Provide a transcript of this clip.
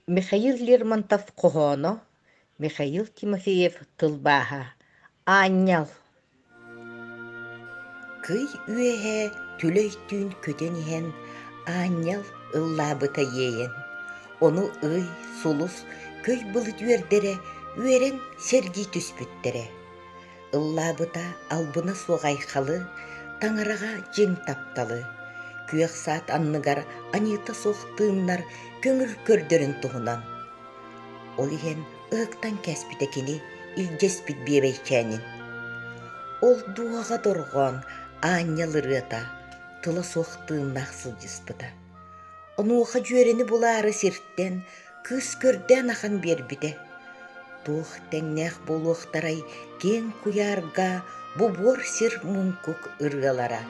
Михаил Лермонтов хоһооно, Михаил Тимофеев тылбааһа «Аанньал» Кый үөһэ түлэй түүн көтөн иһэн аанньал ыллаабыта иэйэн, ону ый, сулус, көй былыт үөрдэрэ үөрэн сэргии түспүттэрэ. Ыллаабыта албына суох айхалы, таҥараҕа дьиҥ тапталы, күөх саат анныгар аньыыта суох тыыннар көҥүл көрдөрүн туһунан. Ол иһэн ыһыктан кээспитэ кини илдьэспит биэбэйчээнин. Ол дууһаҕа дорҕоон аанньал ырыата тыла суох тыыннаах сылдьыспыта. Онуоха дьүөрэни булаары сиртэн кыыс көрдөөн ахан биэрбитэ. Туох тэҥнээх буолуохтарай киэҥ куйаарга бу буор сир муҥкук ырыалара.